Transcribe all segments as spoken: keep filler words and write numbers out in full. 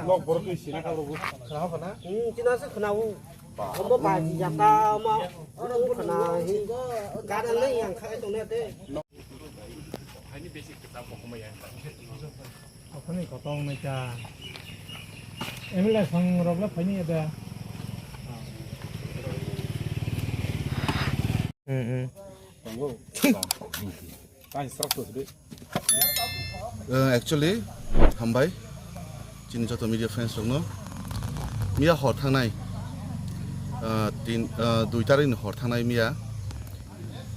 Nok borok twi sina kha rwgo. Hmm, china se khna u. Omo ba ji jata ma. Omo khna hi. Gana le yang kha tong ne te. Okhani kotong nai ta. M L A song rok le phaini eda. Hmm, hmm. Tongo. Kain srak to de. Eh, actually, hambai. Chini joto media friends rokno. Miya hor thangnai. Eh, tin, eh, dui tarik ni hor thangnai miya.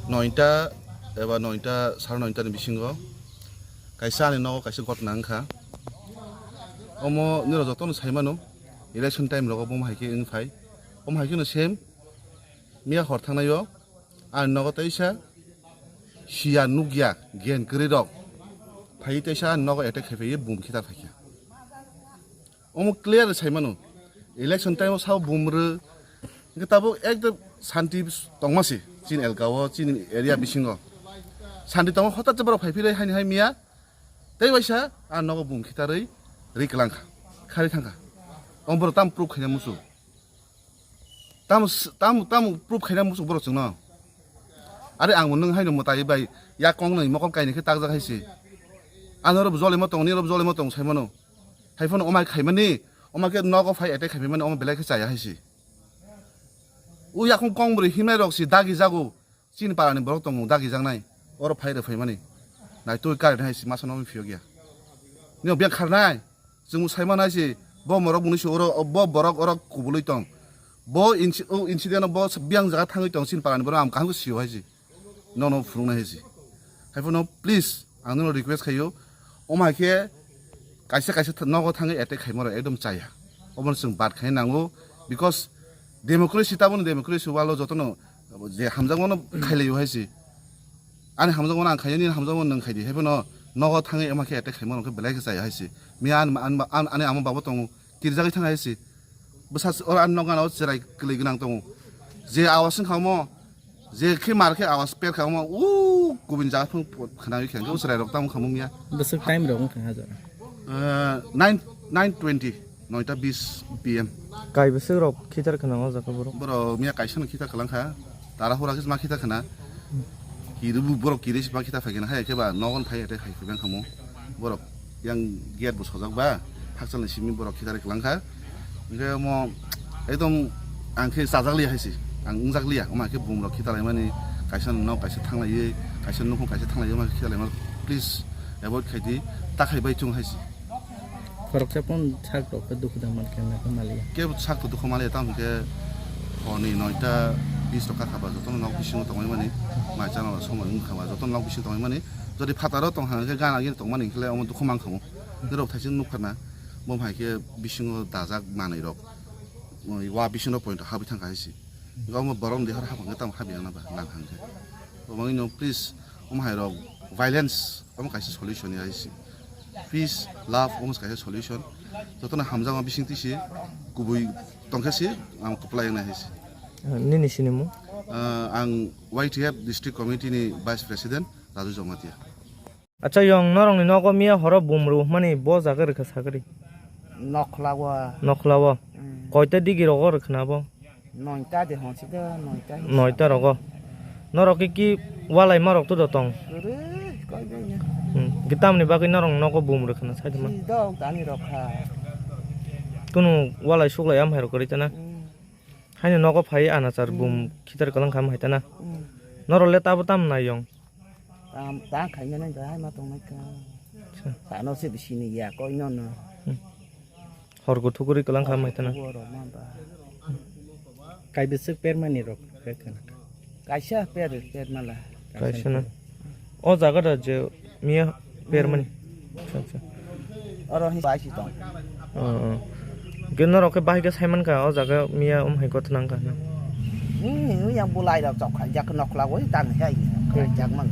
Noita eba noita, sara noita ni bisingo. Kaisa ani nogo kaisa ghotna wngkha. Omo nirok jotono saimano. Election time rogo bo hai khe wngphai. Omo hai khe no same. Miya hor thangnai o. Ani nogo teisa siya nukya gen kwrwi rok phaiwi teisa ani nogo attack khai phaiwi bum khitar phaikha. Omo clear sai mano, election time o sao bum rw, hwnkhe tabuk ekdom shanti tongma se chini elka o, chini area bisingo shanti tongma, hothat se borok phai phirwi haini hai miya tei waisa ani nogo bum khitarwi rwi kwlang kha, kharwi thang kha. Omo borok tamo proof khaina muchung. Tamo s-, tamo, tamo proof khaina muchung borok chwngno. Are ang bo nwng haino mwtai bai yak kong nai mokol kainwi khe takjak hai se. Ano robo jolimo tong, ni robo jolimo tong sai mano. Hai phano omai khaimani, omai khe nogo phai attack khaimani, omo belai khe chaya hai se. O yakung kong bwrwi himnai rok se dagi jago. Chini parani borok tongo dagijaknai, oro phai rw phaimani. Naitugwi current hai se masa nokni phiyok ya. Nini biyang kharnai, chwngno sai manai se, bo morok mwnwi se oro, bo borok oro kubului tong. Bo inci-, o incident o bo biyang jaga thangwi tong, chini parani borok ang kaham khe sio hai se. Nono phunuknai hai se. Hai phano please, ang nono request khaio, omo hai khe kaisa kaisa th-, nogo thangwi attack khaima rok ekdom chaya. Obono chwng bad khai nango, because democracy, tabukni democracy walo jotono je hamjakmano khailaio hai se. Ani hamjakmano ang khaiya, nini hamjakmano nwng khaidi, hai phano nogo thangwi omo khe attack khaima rok khe belai khe chaya hai se. Miya ani, ani, ani, ani ama babo tongo, kirjagwi thang hai se. Bwsa oro ani nok gana o cherai kwlwi gwnang tongo. Je awas wngkha omo, je khe mar khe awas per kha omo, u kubun jaga phung khwnawi khe, hwnkhe usrai rok tamo khamung ya. Bwswk time rok wngkha ha jora? Eh, nine, nine twenty, noita bis P M. Kai bwswk rok khitar khna o jaga borok? Borok miya kaisa no khitar kwlang kha. Tara hura khe ma khitar khna. Kiri bu borok kiri si ma khitar phai khna, hai khe ba nogon phai ate hai khibang khamu. Borok yang gate bo sojak ba, hakchal ni simi borok khitar kwlang kha. Hingke omo ekdom ang khe chajak liya hai se, ang wngjak liya, omo hai khe bumrok khitalai mani, kaisa nok kaisa thanglaiwi, kaisa nukhung kaisa thanglaiwi, omo hai khe khitalai mani, please avoid khai di, ta khai bai thung hai se. Khoroksa pon sak rok khe dukhu da man khe na khe maliya. Kebo sak to dukhu maliya, tamo hingke hor ni noita bis rok kakha ba jotono nok bisingo tongwi mani, mai chana rok somoi wngkha ba jotono nok bisingo tongwi mani, jodi phataro tong hang khe gana gini tong mani hingkhe le omo dukhu mang khamu. Norok thaising nukha na, bo hai khe bisingo dajak manwi rok, wa bisingo point habwi thang kha hai se. Omo borok ni dehor hapang khe tamo habya na ba nang hang khe. Omo ino please, omo hai rok violence omo kaisa solution ya hai se. Peace, love omo kaisa solution. Jotono hamjakma bising twi se kubui tong khe se ang kwplai wngnai hai se. Nini sinimung? Ah, ang Y T F District Committee ni Vice President Raju Jamatia. Acha yong, norokni nogo miya horo bum rwmani bo jaga rwkha sagri? Nokhla o. Nokhla o? Mm. Koita digi rogo rwkhna bo? Noita de honsi de, noita. Noita rogo. Norok ki, ki walai marok tu dotong? Kwrwi, koi bai ya. Hmm. Kitamni bagwi norok nogo bum rwkhna saidi ma? Si dok tani rokha. Kunu walai suklai am hai rok kwrwi tana? Hmm. Haino nogo phai anachar bum khitar kwlang kham hai tana? Hmm. Norok le tabo tam nai yong? Tam, tam khaina nai da, hai ma tong nai ka. Acha. Tano se bisi ni ya, koi no no. Hmm. Hor go thuguri kwlang kha mai tana. Hor go thuguro ma ba. Kai bisik per mani rok, per kana. Kaisa per, per mala. Kaisa na. O jaga da je miya per mani. Hmm. Acha, acha. Oro hi bai si tong. Oh, oh. Hwnkhe norok khe bahai khe saimankha, o jaga miya um hai gothnang kha hwnwi. Hmm, yang bulai rok chok khai jak nokhla oi tang hai. Hmm. Jak mang.